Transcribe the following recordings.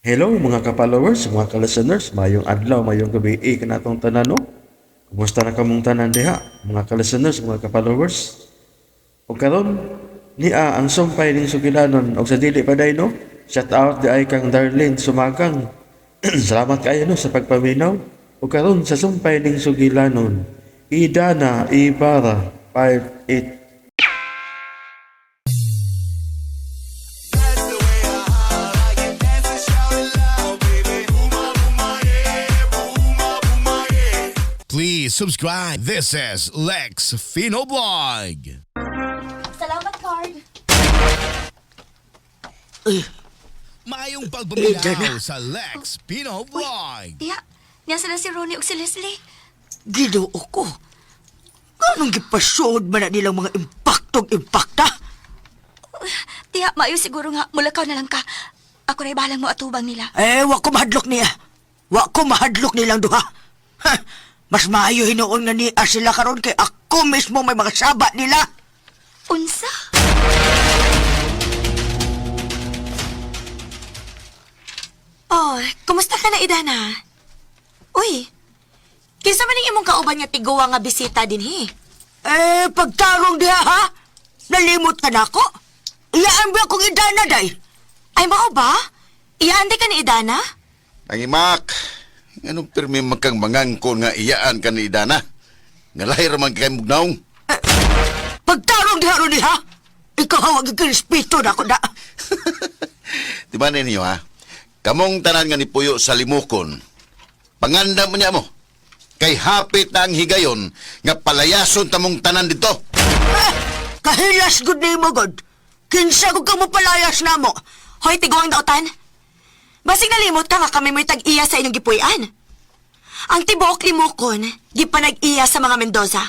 Hello mga ka-followers, mga ka-listeners, mayong adlaw, mayong gabi, eh, kanatong tanan, no? Kumusta na kamong tanan diha, mga ka-listeners, mga ka-followers? O karon niya ang sumpay ning sugilanon og sa dili pa day, no? Shout out di ay kang Darlene Sumagang. Salamat kayo, no, sa pagpaminaw. O karon sa sumpay ning sugilanon, Idana Ibarra 58. Please subscribe. This is Lex Fino Blog. Salamat, card. Maayong Idana. pagpaminaw sa Lex Pino Vlog. Tiya, niya sila si Ronnie ug si Leslie. Ginoo ko. Anong gipasuod man na nilang mga impaktong impakta? Tiya, maayo siguro nga mulakaw na lang ka. Ako ra'y bahalang mo atubang nila. Eh, wa ko mahadlok niya. Wa ko mahadlok nilang duha. Ha, mas maayo hinuon nga niya sila karon kay ako mismo may mga saba nila. Unsa? Oh, kumusta ka na, Idana? Uy, kinsa man ning imong kauban nga tiguwa nga bisita dinhi? Eh, pagtarong diha ha? Nalimot ka na ako? Iyaan ba akong idana, day? Ay, mao ba? Iyaan di ka ni Idana? Nangimak, anong pirmi man kang mangangkon nga iyaan ka ni Idana? Nga lahir man kay mugnaong. Pagtarong diha ron ha? Ikaw hawag respeto na ako na. Di ba ninyo ha? Kamong tanan nga nipuyo sa limukon, pangandam mo niya mo. Kay hapit na ang higayon nga palayason tamong tanan dito. Eh, kahilas gud nimo god. Kinsa ko ka mo palayas namo? Hoy, tiguang dautan. Basig nalimot ka nga kami mo'y tag-iya sa inyong gipuy-an. Ang tibuok limukon, gipanag-iya sa mga Mendoza.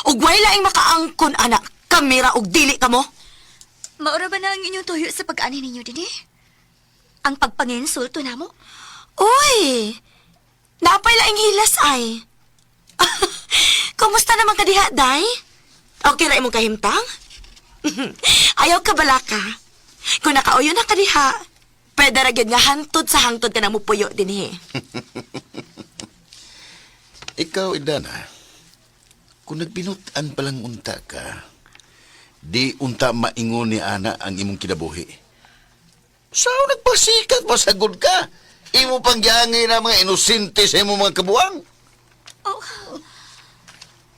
Ug way laing makaangkon, anak, kamira og dili kamo. Maura ba na ang inyong tuyo sa pag-ani ninyo din eh? Ang pagpanginsulto namo? Uy! Napay laing hilas ay. Kumusta naman ka diha, day? Okay ra imong kahimtang? Ayaw ka balaka. Kung nakauyo na ka diha, pwede ra gyud nga hantod sa hangtod ka na mupuyo dinhi. Ikaw, Idana, kung nagbinutan palang unta ka, di unta maingon ni Ana ang imong kinabuhi. Sao nagpasikat masagod ka? Imo pang giangay na mga inosente sa imong mga kabuang.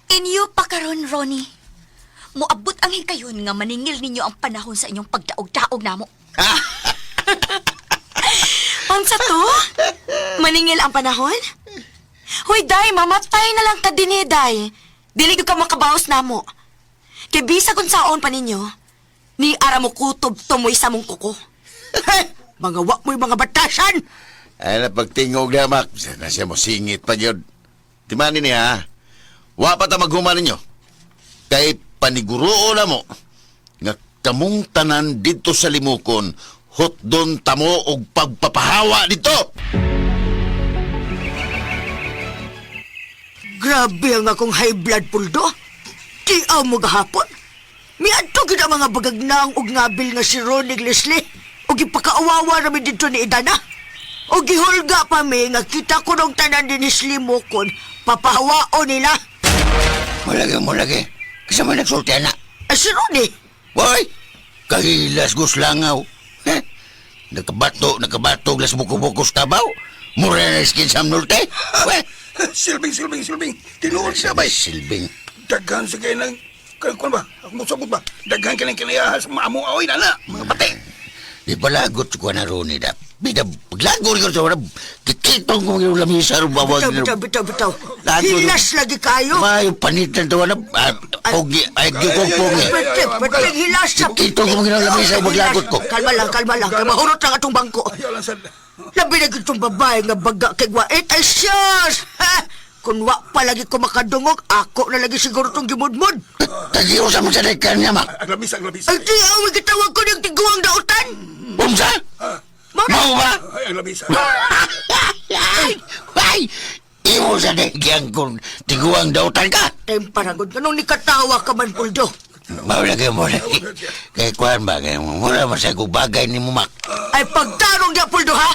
Inyo pa karon, Ronnie. Moabot ang hikayon nga maningil ninyo ang panahon sa inyong pagdaog-daog namo. Unsa to? Maningil ang panahon? Hoy, day, mamatay na lang ka dinhi, day. Dili gyud ka makabaos namo. Kay bisa kung saon pa ninyo, ni ara mo kutob tumoy sa mong kuko. Eh, mga wa mo'y mga batasan. Ay, na pagtingog na, Mak. Na siya mo singit pa yun. Timani niya, ha? Wa pa ta maghuma ninyo. Kay paniguroo na mo nga kamong tanan dito sa limukon, hotdon tamo og pagpapahawa dito. Grabe ang akong high blood puldo. Tiaw mo gahapon. Miadto gid ang mga bagagnang og ngabil nga si Ronnie Leslie. Og ipakaawawa rami dito ni Idana. Og gihulga pa mi nga kita ko nung tanan din ni Slimokon. Papahawao nila. Mulagi, mulagi. Kasi may nagsulti na. Eh, si Ronnie. Boy, kahilas gus langaw. Eh, nakabato, nakabato, las buko-buko sa tabaw. Mura na skin sa norte. Weh, Silbing, silbing, silbing. Tinuod siya bay. silbing. Daghan sa kayo ng... Kung ba? Ako mo sabot ba? Daghan ka ng kinayahan sa maamo aoy na na. Mga pati. Di palagot ko na ron ni da. Bida, paglago ko sa wala. Kikitong ko yung lamisa ro bawag. Bitaw, bitaw, bitaw, bitaw. Lago. Hilas lagi kayo. Mayo panitan to wala. Pogi, ay di ko pogi. Pwede, pwede hilas sa... Kikitong ko yung lamisa maglagot ko. Kalma lang, kalma lang. Kay mahurot lang atong bangko. Ayaw lang sad. Labi na itong babae nga baga kay Wait ay siyas! Ha? Kung wa pa lagi ko makadungog, ako na lagi siguro itong gimudmud. Tagiyo sa mga kan niya, mak. Ang labis, ang labis. Ay di, awi gitawag ko ng tiguang dautan! Unsa? Mao ba? Ay, ang labis. Ay! Ay! Imo sa degyang kung tiguang dautan ka. Time paragod ka nung nikatawa ka man, Puldo. Mao lagi mo lagi. Kay kuan ba kay mura man sa bagay ni mo mak. Ay pagtarong niya, Puldo, ha?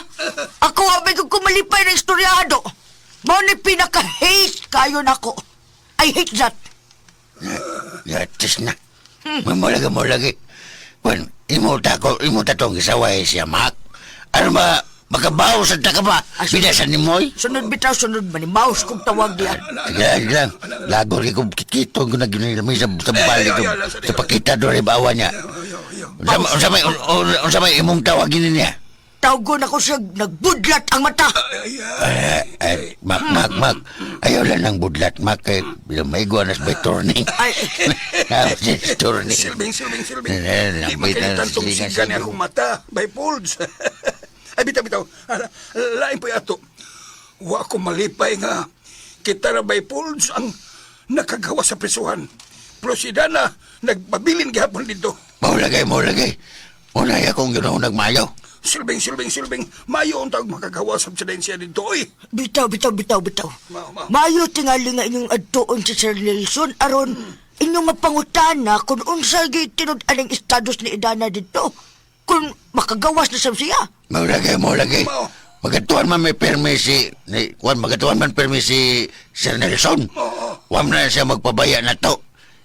Ako abay kong kumalipay ng istoryado. Mao ni pinaka-hate kayo nako. I hate that. Yatis na. Mamulagi, mulagi. Kung imo ta ko, imo ta tong gisaway siya, Mak. Ano ba, makabaw sa ta ka ba? Bidasan ni Moy? Sunod bitaw, sunod man. Mouse kong tawag diyan. Sige lang, sige lang. Lago rin kong kikito ko na ginilami sa bali ko. Sa pakita doon rin bawa niya. Unsa may imong tawagin niya? Tawgon ako siya, nagbudlat ang mata. Eh, eh, Mak, Mak, Mak. Ayaw lang ng budlat, Mak. Kay, may iguanas by turning. Ay. Turning. Silbing, silbing, silbing. Eh, Di lambit na makalitan tong silingan siga ni silbing. akong mata. By folds. Ay, bitaw, bitaw. Ala, lain po ato. Wa ko malipay nga. Kita na by folds ang nakagawa sa prisuhan. Pero si Dana, nagpabilin gihapon dito. Maulagay, maulagay. Unay akong ginaw nagmayo. Silbing, silbing, silbing. Mayo ang tawag makagawa sa abstinensya dito, oy. Bitaw, bitaw, bitaw, bitaw. Mao, mao. Mayo tingali nga inyong adtuon si Sir Nelson aron inyong mapangutana kung unsa gyud tinud-an ang estados ni Idana dito. Kung makagawas na sab siya. Maulagay, maulagay. Mao. Magatuan man may permi si, ni, kuwan, magatuan man permi si Sir Nelson. Oo. Huwag na siya magpabaya na to.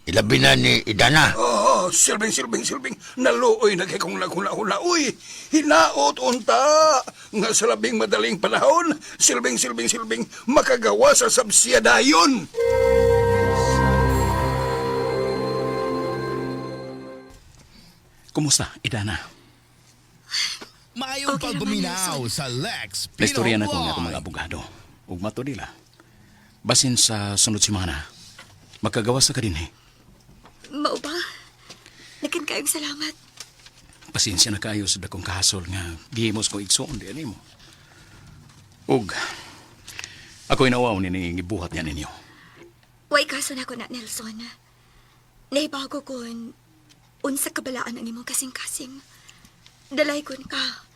Ilabi na ni Idana. Oo, silbing, silbing, silbing. Naluoy na kay kong naghuna-huna, uy. Hinaot unta. Nga sa labing madaling panahon, silbing, silbing, silbing, makagawa sa sabsiya dayon. Kumusta, Idana? Maayong Okay naman, pagbuminaw sa Lex Pino Naistorya na ko nga akong mga Vlog. abogado. Ug mato nila. Basin sa sunod semana, magkagawas na ka din eh. Mao ba? Nakan kayong salamat. Pasensya na kayo sa dakong kahasol nga gihimos ko igsoon di mo. Ug ako inawaw ni ni gibuhat niya ninyo. Way kaso na ko na, Nelson. Nahibago kon unsa kabalaan ang imong kasing-kasing. Dalay kon ka.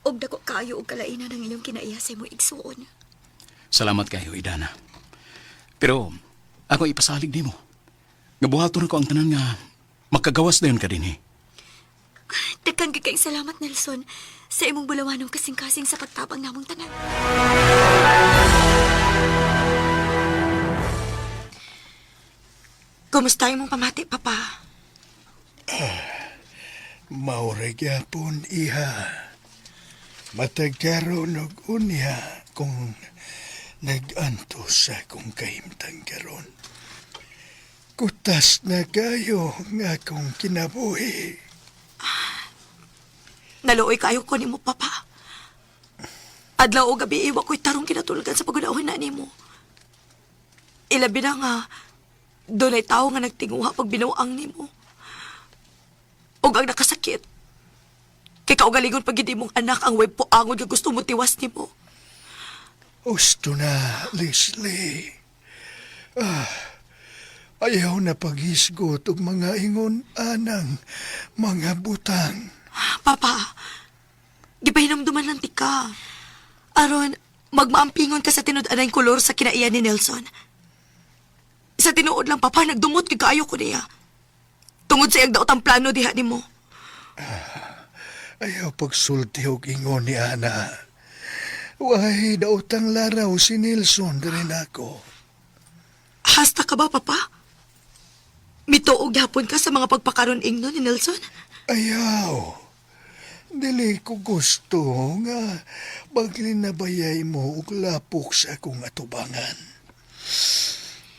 Og dako kayo og kalainan ang inyong kinaiya sa imong igsuon. Salamat kayo, Idana. Pero ako ipasalig nimo. Nga buhaton ko ang tanan nga makagawas dayon ka din eh. Daghan gyud kayong salamat, Nelson, sa imong bulawanong kasing-kasing sa pagtabang namong tanan. Kumusta imong pamati, Papa? Maura gyapon iha. Matag karon og unya kung nag-antos sa akong kahimtang karon. Kutas na kayo nga akong kinabuhi. Naluoy kayo ko nimo, Papa. Adlaw o gabi, iwa ko'y tarong kinatulgan sa pagunahon na nimo. Ilabi na nga, doon ay tao nga nagtinguha pag binuang nimo. Og ang nakasakit. Kay kaugaligon pag hindi mong anak ang web po angod nga gusto mo tiwas nimo. Usto na, Leslie. Ah, ayaw na paghisgot og mga ingon anang mga butang. Papa, gipahinumduman lang ti ka. Aron, magmaampingon ka sa tinud-anay kolor sa kinaiya ni Nelson. Sa tinuod lang, Papa, nagdumot kay kaayo ko niya. Tungod sa iyang daotang plano diha nimo. Ayaw pagsulti og ingon ni Ana. Way, daotang laraw si Nelson diri nako. Hasta ka ba, Papa? Mituog gihapon ka sa mga pagpakaron ingno ni Nelson? Ayaw. Dili ko gusto nga baglinabayay mo og lapok sa akong atubangan.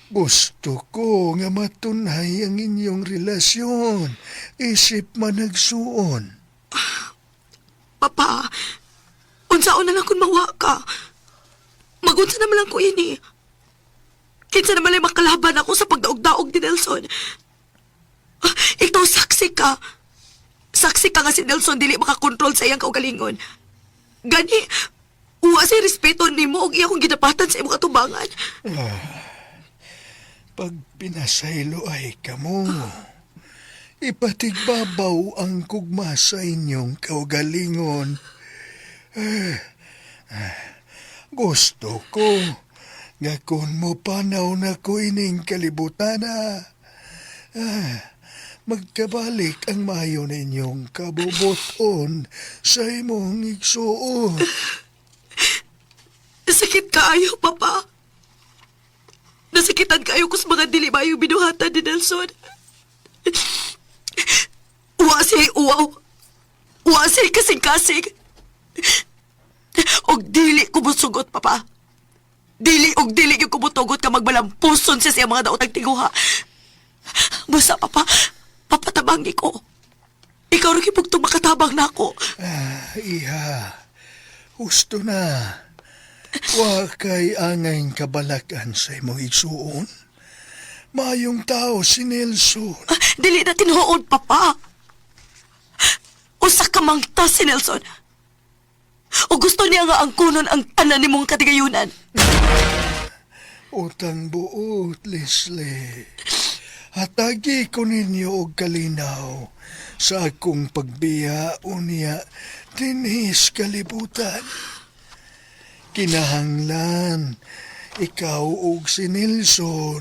Gusto ko nga matunhay ang inyong relasyon. Isip managsuon. Papa, unsaon na lang kung mawa ka. Magunsa naman lang ko ini. Kinsa naman lang makalaban ako sa pagdaog-daog ni Nelson. Ah, ikaw saksi ka. Saksi ka nga si Nelson dili makakontrol sa iyang kaugalingon. Gani, uwa si respeto nimo og iya kong gidapatan sa imong katubangan. Pag pinasaylo ay kamo, ipatigbabaw ang kugma sa inyong kaugalingon. Eh, ah, gusto ko nga kung mo panaw na ko ining kalibutana, ah, magkabalik ang mayo ninyong kabubuton sa imong igsuon. Masakit kaayo, Papa. Nasakitan kaayo ko sa mga dili maayong binuhatan ni Nelson. Wa siya uwaw. Wa siya kasing-kasing. Og dili ko musugot, Papa. Dili og dili gyud ko mutugot ka magbalampuson siya sa iyang mga daotang tiguha. Basta, Papa, papatabangi ko. Ikaw rin kipugtong makatabang na ako. Ah, iha. Husto na. Wa kay angay kabalakan sa imong igsuon. Mayong tao si Nelson. Ah, dili na tinuod, Papa. Usa ka mangta si Nelson. O gusto niya nga ang kunon ang tanan nimong katigayunan. Utang buot, Leslie. Hatagi ko ninyo og kalinaw sa akong pagbiya unya dinhis kalibutan. Kinahanglan ikaw og si Nelson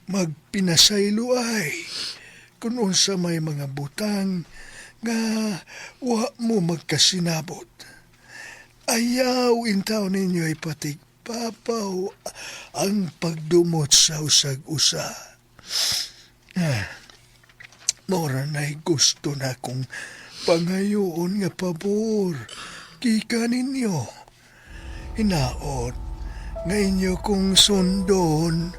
magpinasayloay kung unsa may mga butang nga wa mo magkasinabot. Ayaw intaw ninyo ipatigpapaw ang pagdumot sa usag-usa. Ah, mora na'y gusto na kong pangayoon nga pabor. Kika ninyo. Hinaot nga inyo kong sundon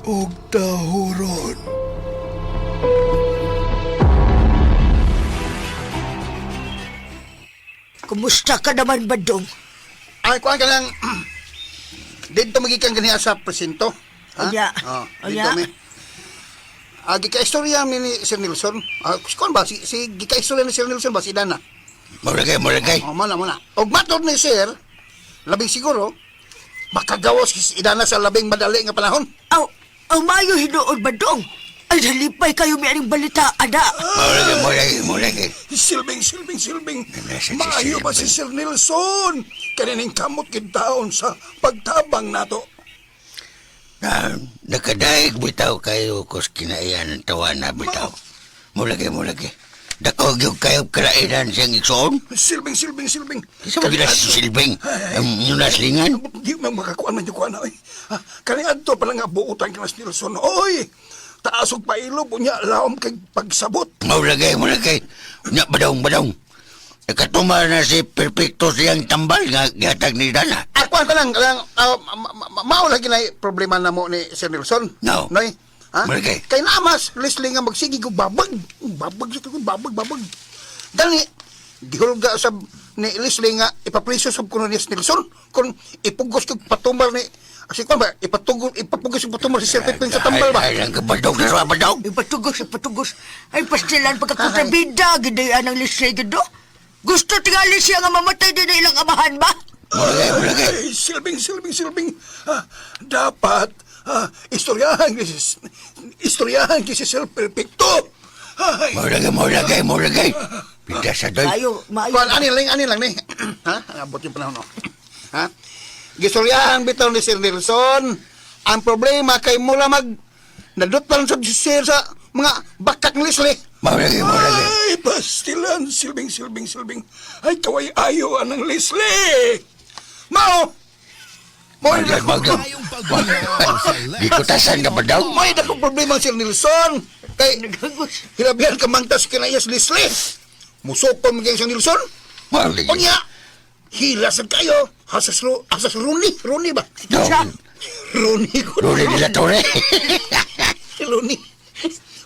og tahuron. Kumusta ka naman, Badong? Ay, kuan ka lang. Dito magikan ganiya sa presinto. Ha? Unya. Oh, dito Unya. mi. Ah, gika-istorya mi ni Sir Nelson. Ah, kuan ba si, si gika-istorya ni Sir Nelson ba si Dana? Muragay, muragay. Oh, mana mana. Og matod ni Sir, labing siguro makagawas si Idana sa labing madali nga panahon. Aw, aw mayo hinuon, Badong. Ay, nalipay kayo may aning balita, ana. Muragay, muragay, muragay. Silbing, silbing, silbing. Nasa si Maayo ba si Sir Nelson? Kanining kamot gid taon sa pagtabang nato. Na, nakadaig bitaw kayo kus kinaiyan ng tawa na bitaw. Mulagay, mulagay. Dako gyud kayo kalainan siyang igsoon. Silbing, silbing, silbing. Isa mo gina si Silbing. Ang naslingan. Di man makakuan man yung kuan na, oy. Ha, kani adto pa lang nga buutan kang Nelson. Oy, taas og pailob unya laom kay pagsabot. Maulagay, maulagay. Nya, badong, badong. Nakatuma na si Perfecto siyang tambal nga gihatag ni Dana. Akuan ka lang, lang mao lagi na problema na mo ni Sir Nelson. No. Noy. Ha? Malagay. Kay naamas, Leslie nga magsige og babag. Babag sa ko, babag, babag. Dani, gihulga sab ni Leslie nga ipapriso sab kuno ni Sir Nelson kung ipugos kog patumbar ni si kuan ba ipatugos ipapugos og patumbar si Sir Pepeng sa tambal ba. Ay, ang kabadong na sa badong. Ipatugos, ipatugos. Ay, pastilan pagkakontrabida, gidayan ang Leslie, gido. Gusto tingali siya nga mamatay din na ilang amahan ba? Mulagay, mulagay. Ay, silbing, silbing, silbing. Ah, dapat istoryahan istoryahan si Sir Perfecto. Ay. Mulagay, mulagay, mulagay. Pinta sa doy. Maayo, maayo. Kuan, ani lang ni. Ha? Abot yung panahon, no? Ha? Gistoryahan bitaw ni Sir Nelson. Ang problema kay mula mag nadutlan sa sir sa mga bakak ni Leslie. Mulagay, mulagay. Ay, pastilan, silbing, silbing, silbing. Ay, kaway ayo anang Leslie. Mao! Mao Magdag, magdag. Maayong pagbiyaw sa Lex Gikutasan ka ba daw? May dakong problema Sir Nelson. Kay Nagagos. hilabihan ka mangtas kinayas Leslie. Musok pa maging Sir Nelson. Mulagay. Unya, hilasan kayo. Hasas, ro, hasas Rooney. Rooney ba? No. Rooney ko. Ruli nila Torre. Rooney.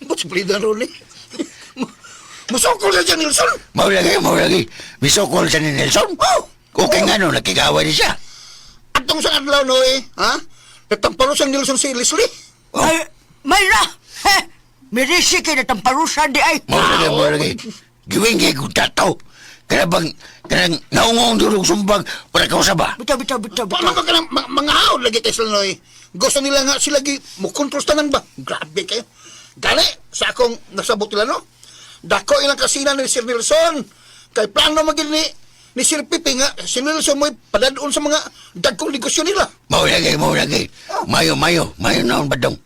Ba't si Frida Rooney? Musokol sa Sir Nelson. Maulagay, maulagay. Misokol sa ni Nelson. Oh! Okay nga no, nakikaway ni siya. Atong sa adlaw no eh. Ha? Nagtamparo sa Nelson si Leslie. Oh. Ay, Mayra! He! Mirisi kay natamparusan di ay. Maulagay, maulagay. Giwingay kong tataw. Kana bang, kanang naungong durog sumbag para kausaba. Bitaw, bitaw, bitaw, Paano bitaw. ka kanang mga haod lagi kay sila noy? Gusto nila nga sila gi mukontrol tanan ba? Grabe kayo. Gani, sa akong nasabot nila no? Dako ilang kasina ni Sir Nelson. Kay plano magin ni Sir Pipi nga si Nelson mo'y padadon sa mga dagkong negosyo nila. Maulagay, maulagay. Mayo, mayo, mayo naon badong.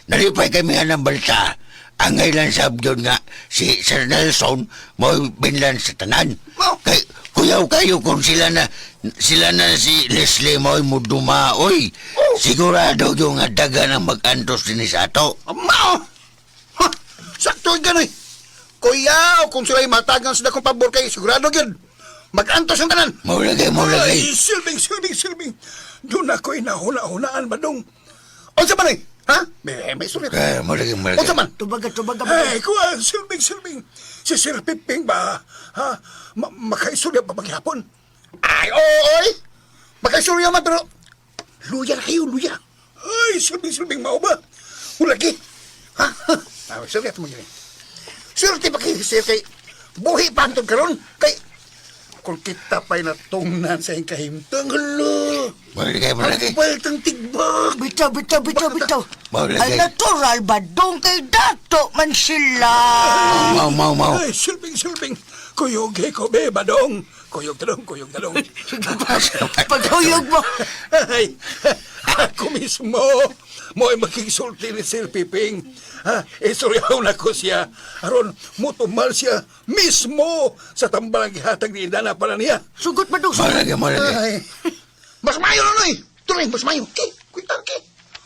Nalipay kami nga ng balita. Ang ngailan sa abdon nga si Sir Nelson mo binlan sa tanan. Oh. Kay Kuyaw kayo kung sila na si Leslie mo mo duma, oy. Sigurado yung nga daga ng mag-antos din sa ato. Mao! Ha! Sakto ganoy. Kuyaw kung sila'y matagan sa dakong pabor kay sigurado gyud. Mag-antos ang tanan. Maulagay, maulagay. Ay, silbing, silbing, silbing. Doon ako'y nahuna-hunaan ba dong? Unsa man eh? Ha? May sulit. Eh, maulagay, maulagay. Unsa man? Tubaga, tubaga. Ay, kuha, silbing, silbing. Si Sir Piping ba? Ha? Makaisulya pa maghapon? Ay, oo, oy! Makaisulya man, pero luya na kayo, luya. Ay, silbing, silbing, mao ba? Ulagi. Ha? Ah, silbi mo gini. Swerte pa kayo, sir, kay buhi pa ang karon kay kung kita pa'y natungnan sa iyong kahimtang, hala! Maulagay, maulagay. Ang baltang tigbak! Bitaw, bitaw, bitaw, bitaw. Maulagay. Ay, natural ba dong kay dato man sila? Mau, mau, mau. Ay, silbing, silbing. Kuyog ko, be, badong. Kuyog talong, kuyog talong. Pagkuyog mo. Ay, ako mismo. Mo ay makigsulti ni Sir Piping. Ha, istoryaw na ko siya. Aron, mutumal siya mismo sa tambalang gihatag ni Idana para niya. Sugot ba dong? Sugot. Maulagay, maulagay. Ay, mas mayo na noy. Tuloy, mas mayo. Ki, kuitan ki.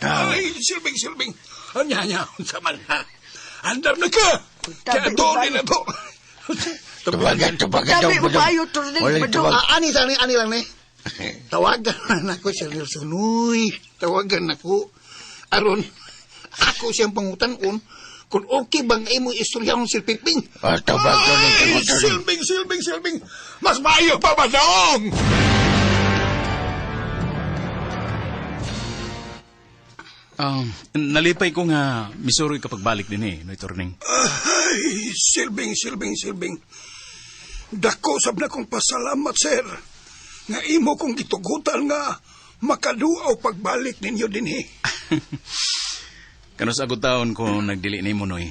Ay, silbing, silbing. Anya, anya, unsa man ha. Andam na ka. Kaya Tabi, tuloy na to. Tubaga, tubaga. Tabi, tubaga. umayo, turning, Maulagay, badong. tubaga. Ah, ani, ani, ani lang ni. Tawagan na ako si Nelson. Uy, tawagan ako. Aron, ako siyang pangutanon kung okay bang imo istorya ang Sir Piping. Ah, tubag, turning, Ay, tubag, turning. silbing, silbing, silbing. Mas maayo pa ba noong? Nalipay ko nga misuroy kapag balik din eh, Noy Turning. Ay, silbing, silbing, silbing. Dako sab na kong pasalamat, sir. Nga imo kong gitugutan nga makaduaw pagbalik ninyo dinhi. Kano sa agud taon ko nagdili nimo Noy.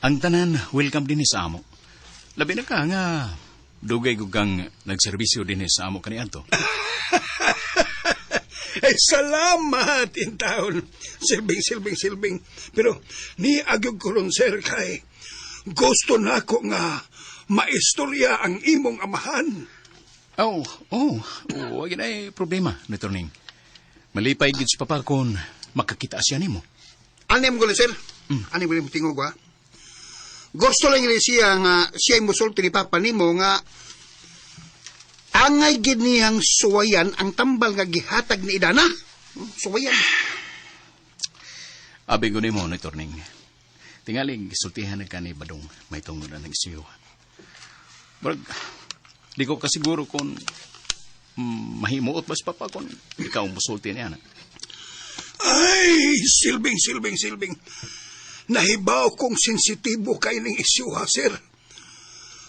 Ang tanan welcome dinhi sa amo. Labi na ka nga dugay gud kang nagserbisyo dinhi sa amo kaniadto. Ay, salamat in taon. Silbing, silbing, silbing. Pero ni agyog ko ron, sir, kay gusto na ako nga maistorya ang imong amahan. Oh, wag na problema, Noy Turning. Malipay gid si Papa kon makakita siya nimo. Ano mo sir? Ano mo tingog, ha? Gusto lang ni siya nga siya musulti ni Papa nimo nga angay gid niyang suwayan ang tambal nga gihatag ni Idana. Suwayan. Abi ko nimo, Noy Turning. Tingali gisultihan na ka ni Badong may tungod na nagsiyo. Murag, di ko kasiguro kung mahimuot ba si Papa kung ikaw ang musulti niya na. Ay, silbing, silbing, silbing. Nahibaw kong sensitibo kay ning isyu, ha, sir.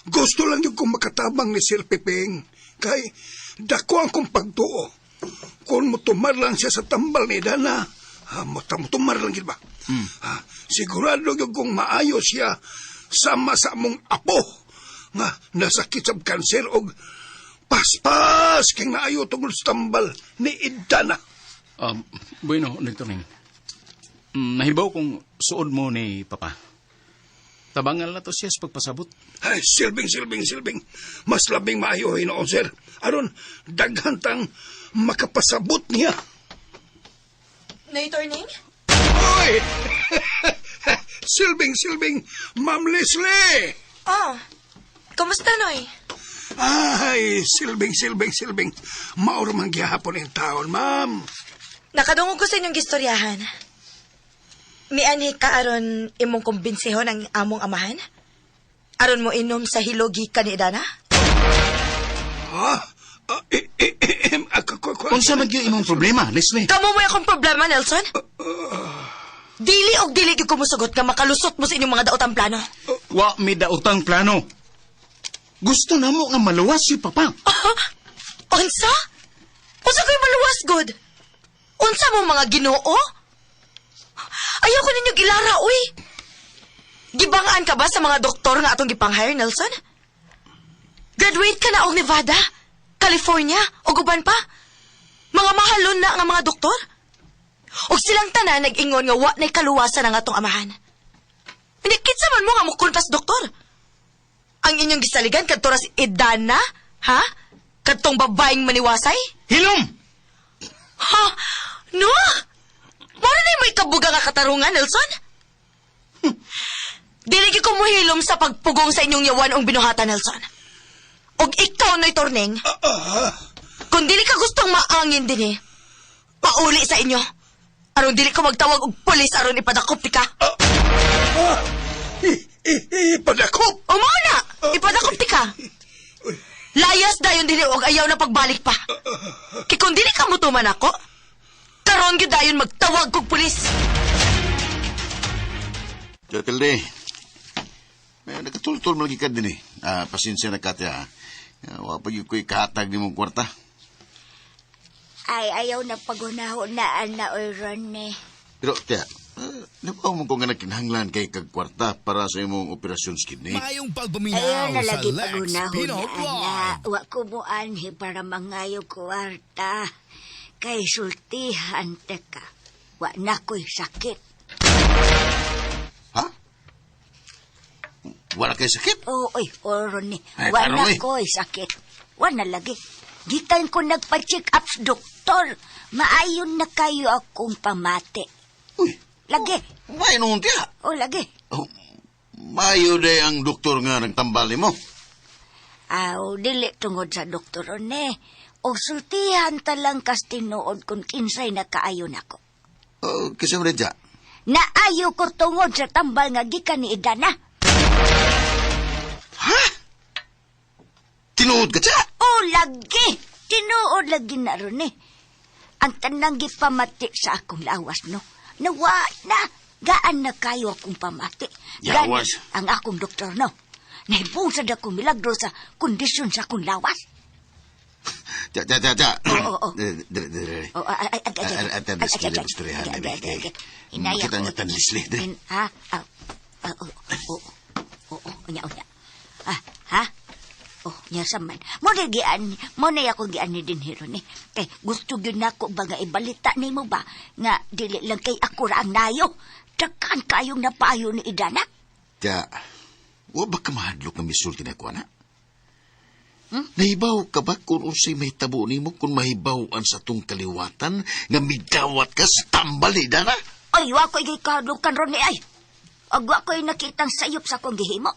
Gusto lang yung kong makatabang ni Sir Pepeng. Kay, dako ang kong pagtuo. Kung mutumar lang siya sa tambal ni Dana, ha, mutumar lang gid ba? Ha, sigurado yung kong maayo siya sama sa among apo nga nasakit sa kanser og paspas kay naayo tungod sa tambal ni Idana. Bueno, Noy Turning. Nahibaw kung suod mo ni Papa. Tabangan na to siya sa pagpasabot. Ay, silbing, silbing, silbing. Mas labing maayo hinoon, sir. Aron, daghan tang makapasabot niya. Noy Turning? Oy! Silbing, silbing, Ma'am Leslie! Oh, kumusta, Noy? Ay, silbing, silbing, silbing. Mauro man gihapon ang taon, ma'am. Nakadungog ko sa inyong gistoryahan. Mianhi ka aron imong kumbinsihon ang among amahan? Aron mo inom sa hilogi ka ni Idana? Ha? Ah, eh, eh, eh, em, ah, Unsa man gyud imong problema, Leslie? Kamo mo akong problema, Nelson? Dili og dili gyud ko mosugot nga makalusot mo sa inyong mga daotang plano. Wa mi daotang plano. Gusto namo nga maluwas si Papa. Unsa? Unsa ko'y maluwas, good? Unsa mo mga ginoo? Ayaw ko ninyo gilara, uy. Gibangaan ka ba sa mga doktor nga atong gipang-hire, Nelson? Graduate ka na og Nevada, California, o uban pa? Mga mahalon na nga mga doktor? Og silang tanan nag-ingon nga wa na'y kaluwasan ang atong amahan. Hindi, kinsa man mo nga mukuntas doktor? Ang inyong gisaligan kadto ra si Idana, Ha? Katong babaeng maniwasay? Hilom! Ha? No? Mora na may kabuga nga katarungan, Nelson? Dili gyud ko mohilom sa pagpugong sa inyong yawan ang binuhatan, Nelson. Og ikaw no'y torning. Kung dili ka gustong maangin din eh, pauli sa inyo. Aron dili ko magtawag og pulis aron ipadakop ti ka. Ah, ipadakop! O mao na, ipadakop ti ka. Layas dayon dili og ayaw na pagbalik pa. Kay kung dili ka mutuman ako, karon gyud dayon magtawag kog pulis. Tilde, may nagkatultol malagi ka din eh. Ah, pasensya na ka, tiya. Wa pa gyud ko'y kahatag ni mong kwarta. Ay, ayaw na pagunahon na, ana, oy, Ronnie. Pero, tiya, di ba mo ko nga nagkinahanglan kay kag kwarta para sa imong operasyon sa kidney? Maayong Ayaw pagpaminaw na sa lagi Lex pagunahon Pino na, ana. Vlog. Wa ko mo anhi para mangayo kwarta. Kay sultihan, teka. Wa na ko'y sakit. Ha? Wala kay sakit? Oo, oy, oh, Ronnie. Ay, Wa tarong, na eh. ko'y sakit. Wa na lagi. Gikan ko nagpa-check up sa doktor. Maayon na kayo akong pamati. Uy, Lagi. maayo noon, tiya. O, lagi. Oh, maayo day ang doktor nga nagtambal mo. Aw, dili tungod sa doktor one. O sultihan talang kas tinuod kung kinsay nakaayon ako. Oh, kasi mo rin, tiya. Naayo ko tungod sa tambal nga gikan ni Idana. Ha? Tinuod ka, tiya? O lagi! Tinuod lagi na ron eh. Ang tanang gipamati sa akong lawas, no? Nawa na! Gaan na kayo akong pamati. Gani Yawas. ang akong doktor, no? Nahibusad ako milagro sa kondisyon sa akong lawas. Tiya, tiya, tiya, tiya. Oo, oo. Dere, dere, dere. Oh, ay, ay, ay, ay, ay, Ah, ah, ay, ay, ay, istoryahan, ay, ay, ay, ay, ay. ay. Hinaya Makita ko. niya tan Leslie, dere. Ha? Ah, ah, oh, oh, oh, oh, unya, unya. Ah, ha? Oh, nya saman. Mo na gian, mo na ako gian ni din hero ni. Kay gusto gyud nako ba nga ibalita nimo ba nga dili lang kay ako ra ang nayo. Daghan kayong napayo ni Idana. Tiya, wa ba ka mahadlok nga misulti na ko, ana? Nahibaw ka ba kung unsay mahitabo nimo kung mahibaw-an sa tong kaliwatan nga midawat ka sa tambal ni Dana? Ay, wa ko'y gikahadlokan ron ni ay. Og wa ko'y nakitang sayop sa akong gihimo.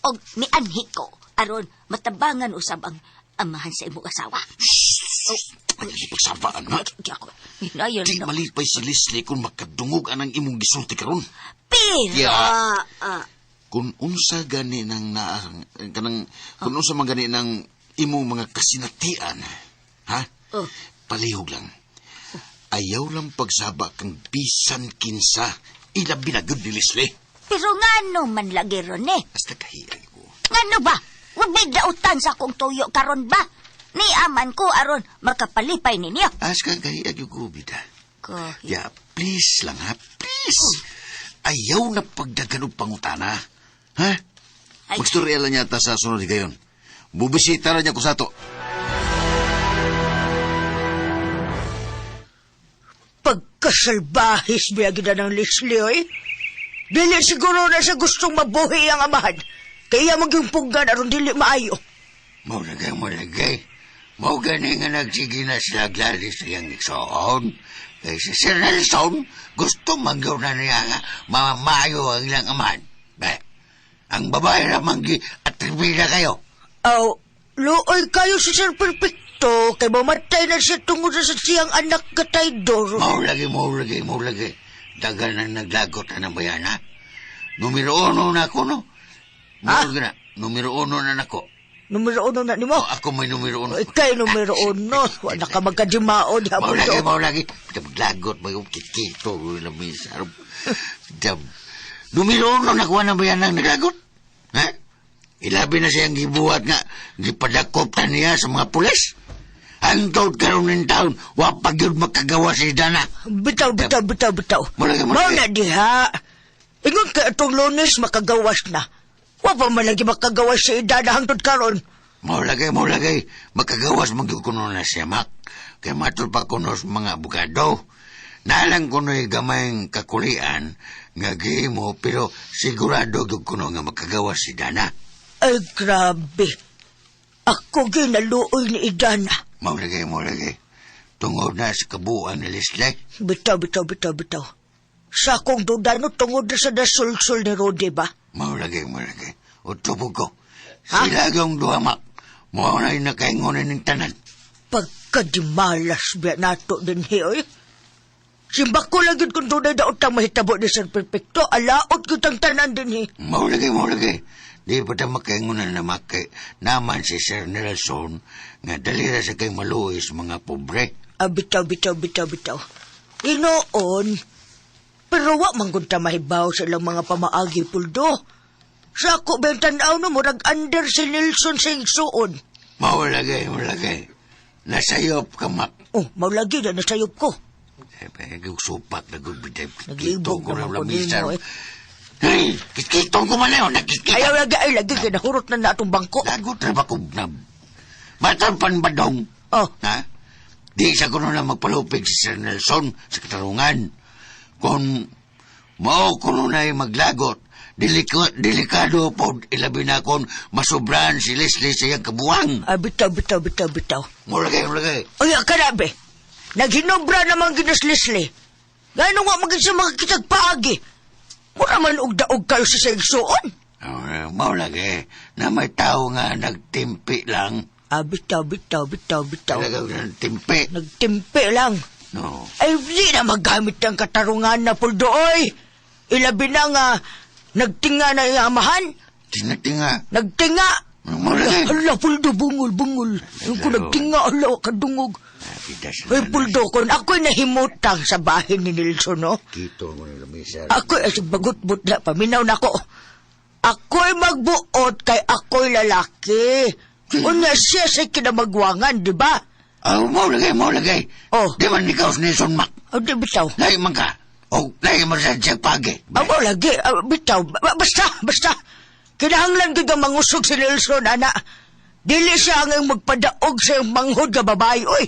Og mianhi ko aron matabangan usab ang amahan sa imong asawa. Shhh! Ay, ipagsabaan, ha? Di ako. Hinayon Di na. malipay si Leslie kung makadungog anang imong gisulti karon. Pero, Ya. ah, Kung unsa gani nang naa kanang kung unsa man gani nang imong mga kasinatian, ha? Oh. Palihog lang. Ayaw lang pagsaba kang bisan kinsa ilabi na gud ni Leslie. pero ngano man lagi ron eh. Hasta kahiyay ko. Ngano ba? Wag may dautan sa akong tuyo karon ba? Ni aman ko aron makapalipay ninyo. As ka kahiyay ko bida. Kahi. Ya, please lang ha, please. Ayaw na pagdagan og pangutana. Ha? Ay. Magstorya lang niya ta sa sunod gayon. Bubisita ra niya ko sa ato. Pagkasalbahis biya gid ng Leslie, oy. Dili siguro na sa gustong mabuhi ang amahan. Kaya maging puggan aron dili maayo. Mao lagay, mao lagay. Mao gani nga nagsige na sila Gladys sa iyang igsoon. Kay si Sir Nelson, gusto mangyaw na niya nga mamamayo ang ilang amahan. Ba, ang babae ramang gi atribida kayo. Aw, luoy kayo si Sir Perfecto kay mamatay na siya tungod sa siyang anak ka traidor. Mao lagi, mao lagi, mao lagi. Dagan na naglagot na ng bayana. Numero uno na ako, no? Ah? Mao na, numero uno na nako. Numero uno na nimo. O, ako may numero uno. Ikay numero uno. Wala ka magkadimao di Mao hapon lagi, to. mao lagi. Naglagot mo yung kikito ko lamisa. Dab. Numero uno nakuha na ba yan ang naglagot? Ha? Ilabi na siyang gibuhat nga gipadakop ta niya sa mga pulis. Hangtod karon ng taon, wa pa gyud makagawa si Dana. Bitaw, bitaw, bitaw, bitaw. Mao lagi, mao Mao lagi. na diha. Ingon ka itong Lunes makagawas na. Wa pa man lagi makagawas si Idana hangtod karon. Mao lagi, mao lagi. Makagawas man gyud kuno na siya, Mak. Kay matul pa kuno sa mga abogado. Nalang kuno'y gamayng kakulian nga gihimo pero sigurado gyud kuno nga makagawas si Dana. Ay, grabe. Ako ginaluoy ni Idana. Maulagay, maulagay. Tungod na sa kabuuan ni Leslie. Bitaw, bitaw, bitaw, bitaw. Sa akong duda no, tungod na sa nasulsul ni Rodi ba? Maulagay, maulagay. Utubog ko. Sila yung duha, Mak. Mao na yung nakaingonan ng tanan. Pagkadimalas biya nato din oy. Simbak ko lang yun kung dunay daot ang mahitabo ni Sir Perfecto. Alaot kitang tanan din eh. Maulagay, maulagay. Di pa ta makaingonan na makay naman si Sir Nelson nga dalira sa kay maluoy sa mga pobre. Ah, bitaw, bitaw, bitaw, bitaw. Inoon, pero wa man gud ta mahibaw sa ilang mga pamaagi, Puldo. Sa ako ba yung tanaw no, murag under si Nelson sa igsuon. Maulagay, maulagay. Nasayop ka, Mak. Oh, maulagi na nasayop ko. Eh, supak na gud bitay. Naglibog ko naman na ko lamisa. nimo, eh. Hey, kitkitong ko man yun, nakikita. Ayaw lagi, ay lagi, kinahurot na na atong bangko. Lagot na ba kung na... Matang panbadong. Oh. Ha? Di sa kuno na magpalupig si Sir Nelson sa katarungan. Kung mao kuno na'y maglagot, delikado po ilabi na kon masobran si Leslie sa iyang kabuang. Ah, bitaw, bitaw, bitaw, bitaw. Mulagay, mulagay. Ay, kanabe. Naghinobra naman ginas Leslie. Gano nga maging sa mga kitag paagi. Mura man og daog kayo sa sigsuon. Oh, mao lagi na may tao nga nagtimpi lang. Ah, bitaw, bitaw, bitaw, bitaw. Talaga nagtimpi. Nagtimpi lang. No. Ay, di na magamit ang katarungan na puldo, oy. Ilabi na nga, nagtinga na iyang amahan. Tinatinga. Nagtinga. Mao lagi. Ala, puldo, bungol, bungol. Yung ko nagtinga, ala, kadungog. Ay, puldo, kung ako'y nahimutang sa bahay ni Nilson, no? Kito mo na lamisa. Ako'y ay bagot-bot na, paminaw na ko. Ako'y magbuot kay ako'y lalaki. Unya siya sa kinamagwangan, di ba? Oh, mao lagi, mao lagi. Oh. Di man ikaw si Nelson Mac. Oh, di bitaw. Lahi man ka. O, lahi man sa siya pagi. Amo lagi, ah, bitaw. Basta, basta. Kinahanglan gid ang mangusog si Nelson, ana. Dili siya ang magpadaog sa iyang manghod nga babae, oy.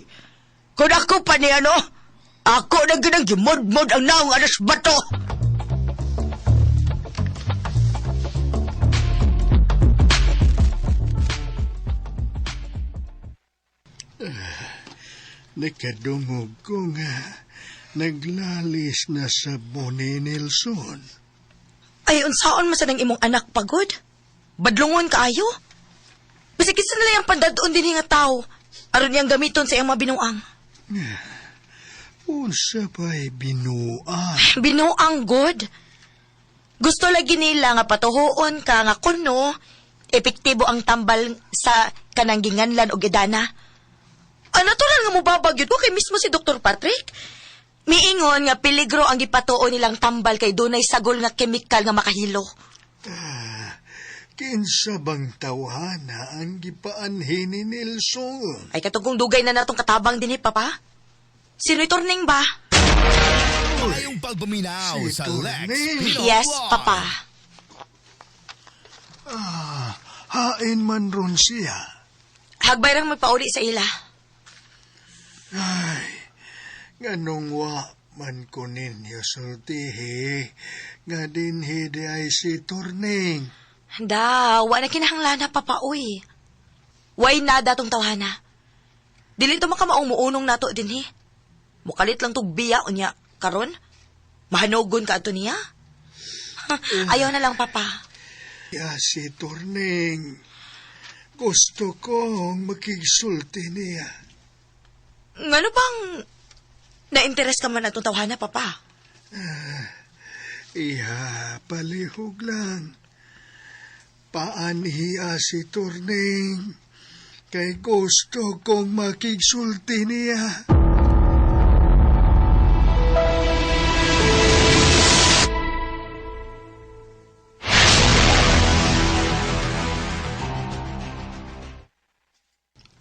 Kung ako pa niya, no? Ako na ginang gimodmod ang naong alas bato. Nakadungog ko nga naglalis na sa ni Nelson. Ay, unsaon man sa nang imong anak pagod? Badlungon kaayo? Bisag kinsa nila yung pandadoon din nga tao. Aron niyang gamiton sa iyang mga binuang. Unsa pa'y binuang? Binuang good. Gusto lagi nila nga patuhoon ka nga kuno epektibo ang tambal sa kanang ginganlan og edana. Ah, natural nga mubabag yun ko kay mismo si Dr. Patrick. Miingon nga peligro ang gipatuo nilang tambal kay dunay sagol nga kemikal nga makahilo. Ah, kinsa bang tawhana ang gipaanhin ni Nelson? Ay katong dugay na natong katabang dinhi, papa. Sino'y turning ba? Mayong pagpaminaw Si sa Lex Turning. Pinoy Yes, Vlog. papa. Ah, hain man ron siya. Hagbay rang magpauli sa ila. Ay, nganong wa man ko ninyo sultihi, nga dinhi di ay si Turning. Da, wa na kinahanglan na, papa, uy. Way nada tong tawhana. Dili to makamaong nato dinhi. Mukalit lang tog biya unya karon. Mahanogon ka ato niya. Ayaw na lang, papa. Ya si Turning. Gusto kong makigsulti niya. Ngano bang na-interest ka man atong tawhana, papa? Iha, palihog lang. Paanhiya si Turning. Kay gusto kong makigsulti niya.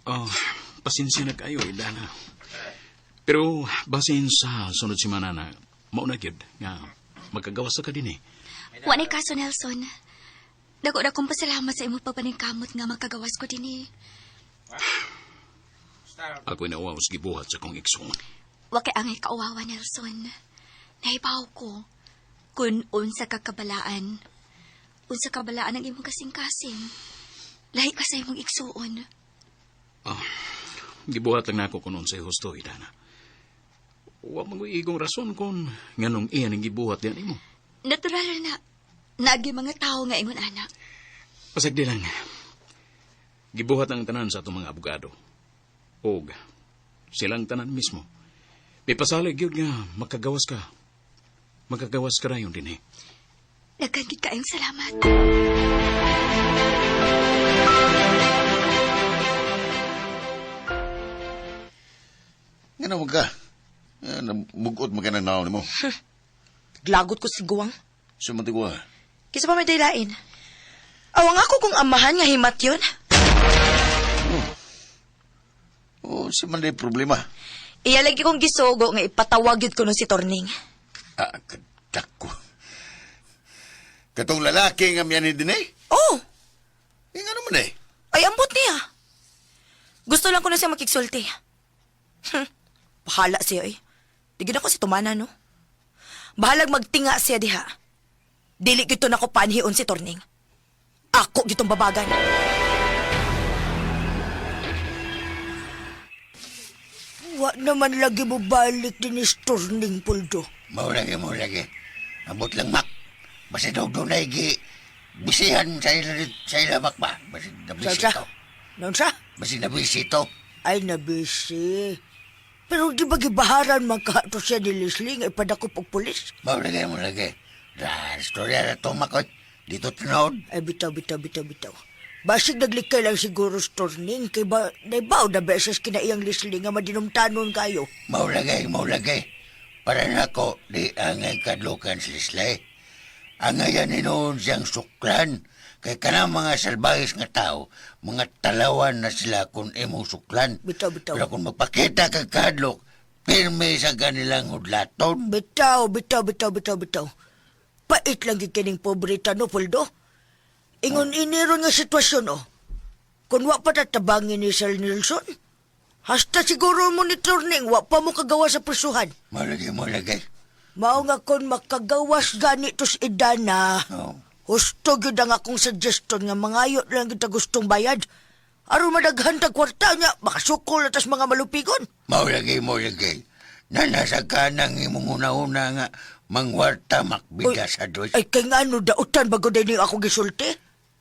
Oh, pasensya na kayo, Idana. Pero basin sa sunod semana na, mauna gyud nga magkagawas ka din eh. Wa nay kaso, Nelson. Dako na kong pasalamat sa imong pagpaningkamot nga makagawas ko dinhi. Ako'y nauwaw sa gibuhat sa kong igsoon. Wa kay angay kauwawa, Nelson. Nahibaw ko kung unsa ka kabalaan. Unsa kabalaan ang imong kasing-kasing. Lahi ka sa imong igsuon. Ah, gibuhat lang nako kung unsay husto, Idana. Wa man ko'y igong rason kung nganong iyan ang gibuhat diyan imo. Natural na. Naagi mga tao nga ingon anak. Pasagdi lang. Gibuhat ang tanan sa atong mga abogado. Og silang tanan mismo. Mipasalig yun nga makagawas ka. Makagawas ka rayon din eh. Daghan gid kaayong salamat. Nga naman ka. Mugot mo ka ng naon mo. Glagot ko si Guwang. Sumantigwa. Kisa pa may daylain. Awang ako kung amahan nga himat yun. Oh, si man day problema. Iya lagi kong gisugo nga ipatawag yun ko nung si Torning. Ah, kadako. Katong lalaki nga miyan din eh. Oh, Eh, nga naman eh. ay ambot niya. Gusto lang ko na siya makigsulti. Bahala siya eh. Di gid ako si Tumana, no? Bahalag magtinga siya diha. Dili gito na ko panhion si Torning. Ako gitong babagan. Wa naman lagi mo balik din ni Storning Puldo. Mao lagi, mao lagi. Ambot lang, Mak. Basta daw doon ay gi... Bisihan sa ila, Mak ba? Basta nabisi Sa to. Noon sa? Basta nabisi to. Ay, nabisi. Pero di ba gibaharan man ka to siya ni Leslie nga ipadakop og pulis? Mao lagi, mao lagi. Ra, istorya na to, Mak, oy. Dito tinuod. Ay, bitaw, bitaw, bitaw, bitaw. Basig naglikay lang siguro Storning kay ba naibaw na beses kina iyang Leslie nga madinumtanon kayo. Mao lagi, mao lagi. Para nako, di angay kadlukan si Leslie. Angayan ni noon siyang suklan. Kay kanang mga salbahis nga tao, mga talawan na sila kung imong suklan. Bitaw, bitaw. Pero kung magpakita kag kadlok, pirmi sa kanilang hudlaton. Bitaw, bitaw, bitaw, bitaw, bitaw. Pait lang gyud kining pobreta no, Puldo. Ingon iniron nga sitwasyon oh. Kung wa pa tatabangin ni Sir Nelson, hasta siguro mo ni Turning, wa pa mo kagawa sa prisuhan. Mao lagi, mao lagi. Mao nga kon makagawas gani to si Idana. Oh. Husto gyud ang akong suggestion nga mangayo lang kita gustong bayad. Aron madaghan tag kwarta niya, makasukol na tas mga malupigon. Mao lagi, mao lagi. Nanasa ka ng imong una-una nga mangwarta makbida sa dos. Ay kay ngano dautan bago din ako gisulti?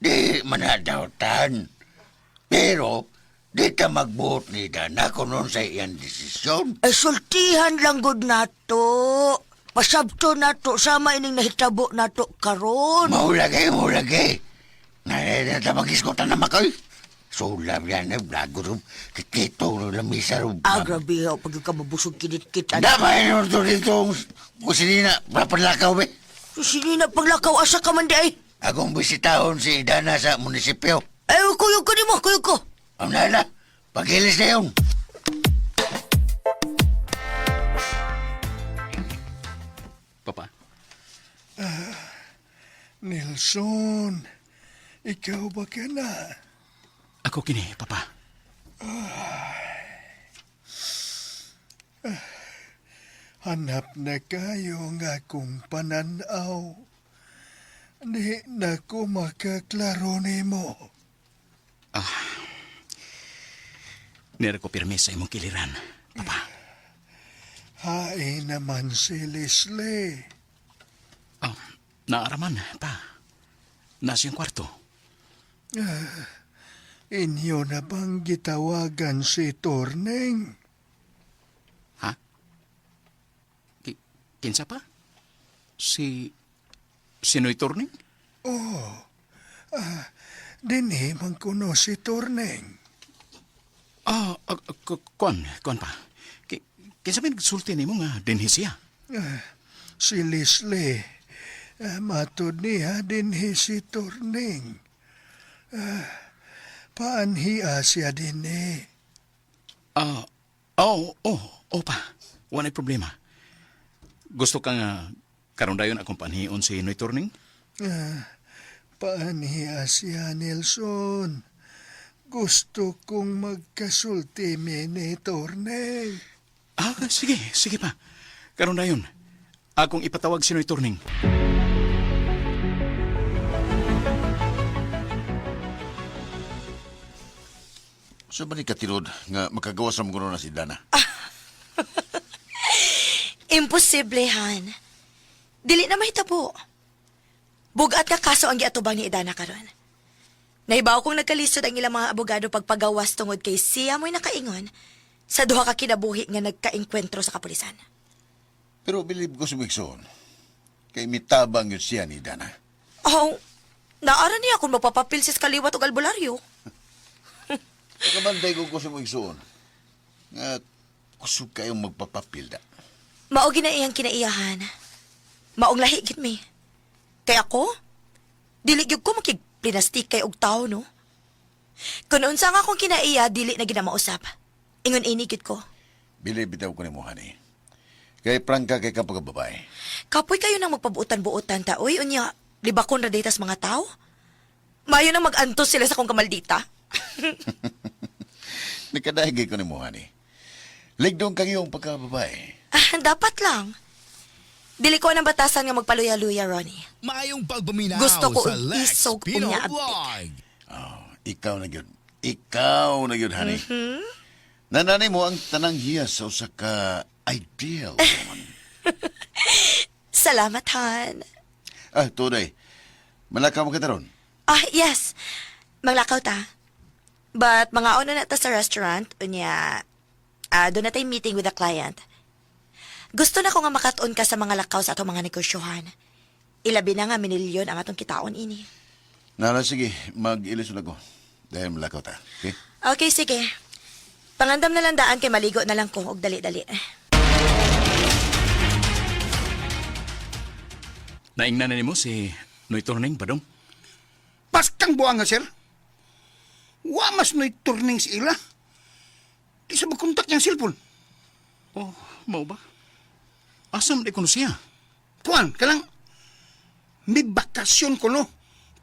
Di manadautan. Pero, di ta magbuot ni Dana kung nun sa iyang desisyon. Ay sultihan lang gud nato. Pasabto nato sama ining nahitabo nato karon. Maulagay, maulagay. Ngayon na magiskutan na makoy. Sulab yan, eh, blago rin. Kikito rin lamisa rin. Ah, grabe ha, pag ka mabusog kinit-kit. Damay nun to dito. Kusinina, papanlakaw be. Sinina paglakaw asa ka man di ay. Akong bisitahon si Dana sa munisipyo. Ay, kuyog ko nimo, kuyog ko. Ang nala, pagilis na yun. Papa, Nelson, ikaw ba ka na? ako kini, Papa. Hanap na kayo nga akong pananaw. Di na ko makaklaro nimo. Nira ko pirmi sa imong kiliran, Papa. Hain naman si Leslie. Oh, naaraman, pa. Nasa iyang kwarto. Inyo na bang gitawagan si Torning? Ha? Kinsa pa? Si... Sinoy Turning? Oh, dinhi man kuno si Torning. Ah, kuan, kuan pa. Kinsa may nagsulti nimo nga dinhi siya? Ah, si Leslie. Matud niya dinhi si Torning. Ah, paanhiya siya dinhi. Ah, oh, oh, oh pa. Walay problema. Gusto ka nga karon dayon akong panhion si Noy Turning? Ah, paanhiya siya, Nelson. Gusto kong magkasulti mi ni Torning. Ah, sige, sige pa. Karon dayon. Akong ipatawag si Noy Turning. Sa ba ni katirod nga makagawas ra mo kuno na si Dana? Imposible, Han. Dili na mahitabo. Bugat ka kaso ang giatubang ni Idana karon. Nahibaw kong nagkalisod ang ilang mga abogado pagpagawas tungod kay siya mo'y nakaingon sa duha ka kinabuhi nga nagkaengkwentro sa kapulisan. Pero bilib ko sumigsoon. Kay mitabang yun siya ni Dana. Oh, naara niya kung mapapapil sa kaliwat og albularyo. Nakabantay ko ko sumigsoon. Nga kusog kayong magpapapilda. Mao gina iyang kinaiyahan. Maong lahi gid mi. Kay ako, dili gyud ko makigplinastik kay og tawo no. Kun unsa nga akong kinaiya, dili na gina mausap. Ingon ini gid ko. Bilib bitaw ko ni mo, honey. Kay prangka kay kapag babae. Kapoy kayo nang magpabuotan-buotan ta, oy, unya, libakon ra daytas mga tao. Mayo nang mag-antos sila sa akong kamaldita. Nakadahigay ko ni mo, honey. Ligdong kang iyong pagkababae. Ah, dapat lang. Dili ko ang batasan nga magpaluya-luya, Ronnie. Maayong pagpaminaw Gusto ko sa og Lex isog Pino unya abtik. Vlog. Oh, ikaw na yun. Ikaw na yun, honey. Nananay mo ang tanang hiyas sa usa ka ideal woman. Salamat, Han. Ah, tunay. Malakaw mo kita ron. Ah, yes. Maglakaw ta. But mga una na ta sa restaurant, unya, doon na tayo meeting with a client. Gusto na ko nga makatuon ka sa mga lakaw sa atong mga negosyohan. Ilabi na nga minilyon ang atong kitaon ini. Nara, sige. Mag-ilis na ko. Dahil malakaw ta. Okay? Okay, sige. Pangandam na lang daan kay maligo na lang ko og dali-dali. Naingnan na nimo si Noy Turning, Badong. Paskang buwang nga, sir. Wa mas no'y turning si ila. Di sa magkontak niyang cellphone. Oh, mao ba? Asa man di kuno siya? Kuan, kalang, may bakasyon ko no.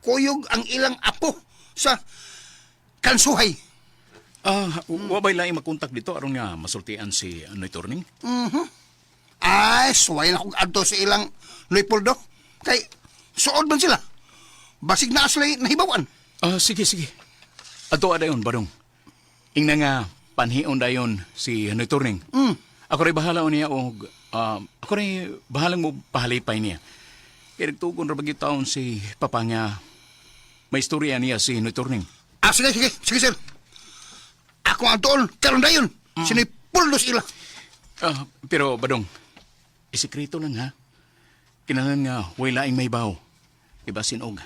Kuyog ang ilang apo sa kansuhay. Ah, wa ba'y laing makontak dito aron nga masultian si Noy Turning? Ay, suway na kong adto sa ilang Leopoldo. Kay, suod man sila. Basig na aslay nahibawan. Ah, sige, sige. Ato dayon, Badong. Ingna nga panhion dayon si Noy Turning. Ako ray bahala niya og ako ray bahalang mo pahalipay niya. Kay nagtugon ra ba gyud taon si papa nga may istorya niya si Noy Turning. Ah, sige, sige, sige, sir. Ako ang tuon, karon dayon. Mm. Sinipuldo sa ila. Ah, pero Badong, isikreto lang ha. Kinahanglan nga way laing may baw. Iba sinog.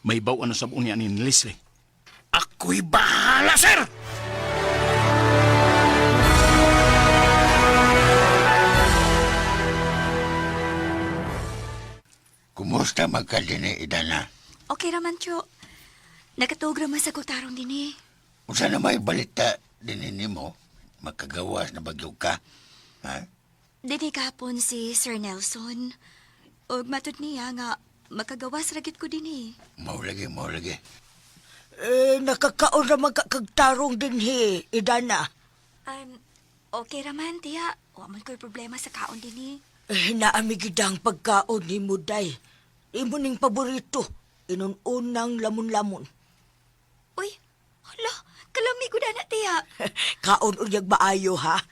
May baw ano sa niya ni Leslie. Ako'y bahala, sir! Kumusta magkadini, Idana? Okay raman, Tiyo. Nakatuog raman sa kutarong din eh. Unsa na may balita dinhi nimo? Makagawas na bagyo ka? Ha? Dinhi kahapon si Sir Nelson. Ug matud niya nga makagawas ra gyud ko dinhi. Mao lagi, mao lagi. Eh, nakakaon ra man ka kagtarong dinhi, Idana. Okay raman, tiya. Wa man ko'y problema sa kaon dinhi. Eh, naami gid ang pagkaon ni Muday. Imo ning paborito. Inununang lamon-lamon. Uy, hala, kalami ko na, tiya. Kaon unyag maayo ha.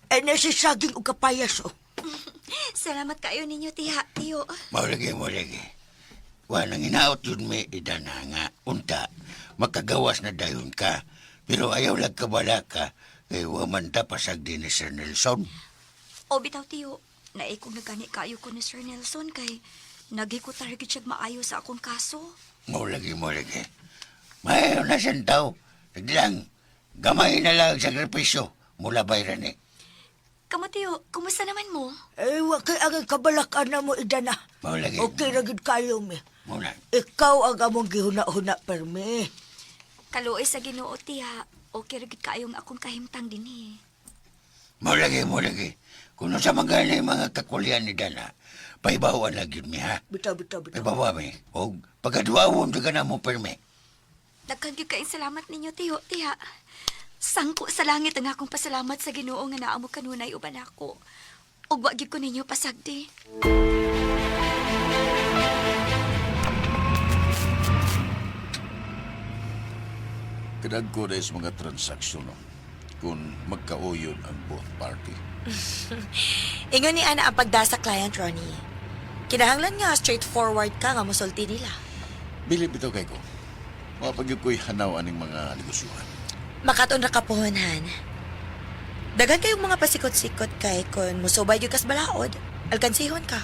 Eh, nasi saging og kapayas oh. Salamat kayo ninyo, tiya, tiyo. Mao lagi, mao lagi. Wa nang hinaot yun mi, Idana nga. Unta, makagawas na dayon ka. Pero ayaw lang kabala ka. Kay wa man ta pasag din ni Sir Nelson. O bitaw, tiyo, naikog na gani kayo ko ni Sir Nelson kay naghikutar gyud siya maayo sa akong kaso. Mao lagi, mao lagi. Mayo na siyang tao. Sige lang, gamay na lang ang sakripisyo mula bayran eh. Kamo, tiyo, kumusta naman mo? Eh, wa kay ang kabalakan na mo, Idana. Mao lagi. Okay ra gid kayo mi. Mao na. Ikaw ang among gihuna-huna permi. Kaluoy sa Ginoo, tiya. Okay ra gyud kayo ang akong kahimtang dinhi. Mao lagi, mao lagi. Kung sa mga gani mga kakulyan ni Dana, paibawan lang yun mi ha. Bitaw, bitaw, bitaw. Paibawa mi. O pagkaduawon ka na mo permi. Daghan gyud kayong salamat ninyo, tiyo, tiya. Sangko sa langit ang akong pasalamat sa Ginoo nga naa mo kanunay uban ako. Ug wa gyud ko ninyo pasagdi. Kadagko na sa mga transaksyon, no? Kung magkauyon ang both party. Ingon ni Ana ang pagda sa client, Ronnie. Kinahanglan nga straightforward ka nga musulti nila. Bilib ito kay ko. Mapag ko'y hanaw aning mga negosyuhan. Makaton ra ka pohon, han. Daghan kayong mga pasikot-sikot kay kun musubay gyud kas balaod, alkansihon ka.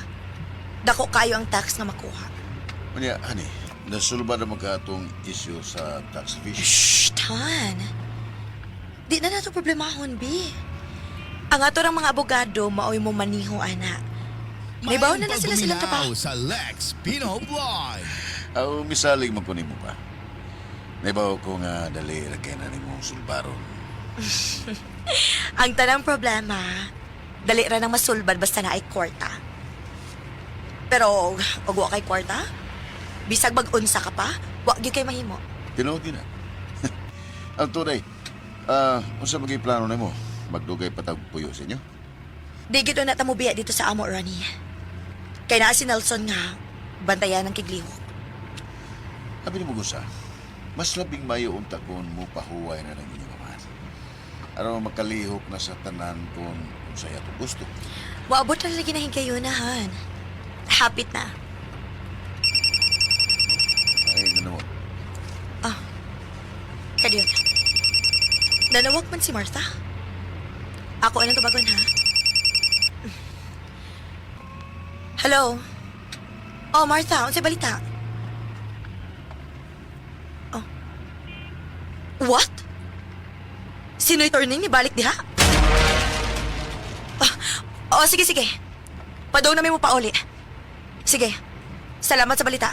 Dako kayo ang tax nga makuha. Unya, hani, nasulba na magka atong issue sa tax fish. Shh, Han. Di na nato problemahon, bi. Ang ato rang mga abogado, maoy mo maniho, ana. May baon na na sila silang trabaho. Pagpaminaw sa Lex Pino Vlog. Aw, misalig man ko nimo pa. Naibaw ko nga dali ra kay na nimong sulbaron. Ang tanang problema, dali ra nang masulbad basta na ay kwarta. Pero, og wa kay kwarta, bisag mag-unsa ka pa, wa gyud kay mahimo. Tinuod din na. Ang tunay, unsa maging plano nimo? Magdugay patag puyo sa inyo? Di gyud na ta mobiya dito sa amo, Ronnie. Kay naa si Nelson nga, bantayan ang kiglihok. Abi nimo gusa, mas labing mayo unta kung mo pahuway na ng inyong amahan. Aron makalihok na sa tanan kung unsay atong gusto. Waabot na lagi na higayunahan. Hapit na. Ay, ano mo? Kadiyon. Nanawag man si Martha. Ako anong tubagon ha? Hello? Oh, Martha, unsay balita? Oh. What? Sino'y turning ni balik diha? Ah, oh, sige, sige. Padong namin mo pa uli. Sige. Salamat sa balita.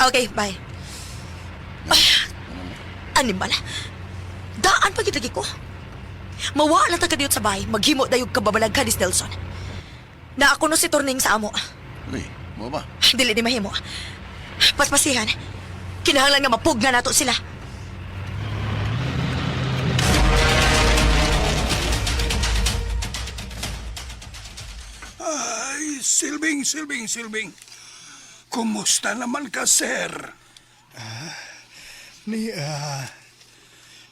Okay, bye. Animal. Daan pa gid lagi ko. Mawala ta kadiyot sa bahay, maghimo dayog kababalaghan ni Nelson. Na ako no si Turning sa amo. Uy, mo ba? Dili ni mahimo. Paspasihan. Kinahanglan nga mapugna nato sila. Ay, Silving, Silving, Silving. Kumusta naman ka, sir? Ni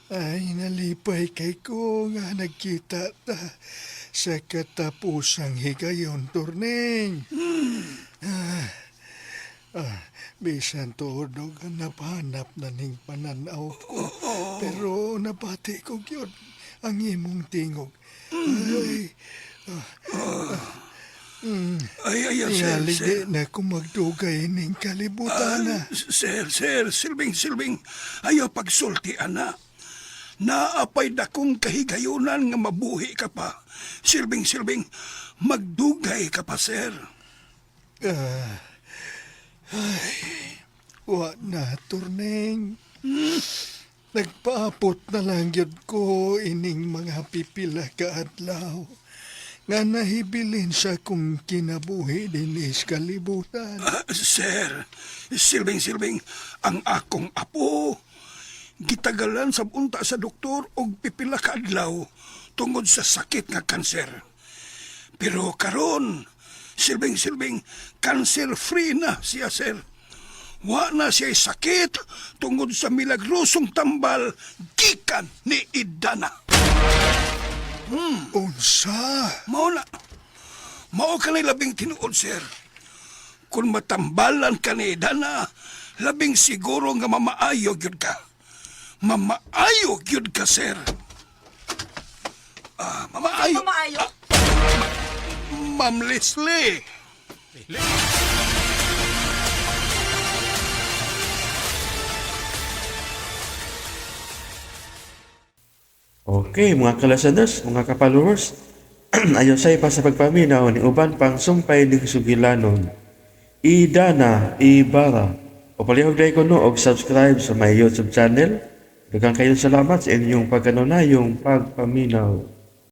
ay nalipay kay ko nga nagkita ta sa katapusang higayon, Turning. Ah, bisan tuod og hanap-hanap na ning pananaw ko. Pero nabati ko gyud ang imong tingog. Ay, Ay, ay, ay, sir, tingali sir. di na ko magdugay ning kalibutan na. Sir, sir, Silving, Silving. Ayaw pagsulti, ana. Naapay dakong kahigayunan nga mabuhi ka pa. Silving, Silving, magdugay ka pa, sir. Ah, ay, wa na, Turning. Nagpaapot na lang yun ko ining mga pipila ka adlaw nga nahibilin sa kong kinabuhi dinis kalibutan. Ah, sir, Silving, Silving, ang akong apo. Gitagalan sa unta sa doktor og pipila ka adlaw tungod sa sakit nga kanser. Pero karon, Silving, Silving, cancer free na siya, sir. Wa na siya sakit tungod sa milagrosong tambal gikan ni Idana. Unsa? Mao na. Mao ka na labing tinuod, sir. Kung matambalan ka ni Idana, labing siguro nga mamaayo gyud ka. Mamaayo gyud ka, sir. Ah, mamaayo. Mamaayo? Ma'am Leslie. Okay, mga ka-listeners, mga ka-followers, ayon sa ipa sa pagpaminaw ni uban pang sumpay ning sugilanon. Idana Ibarra. O palihog ko no og subscribe sa my YouTube channel. Daghang kayong salamat sa inyong pagkanunayong pagpaminaw.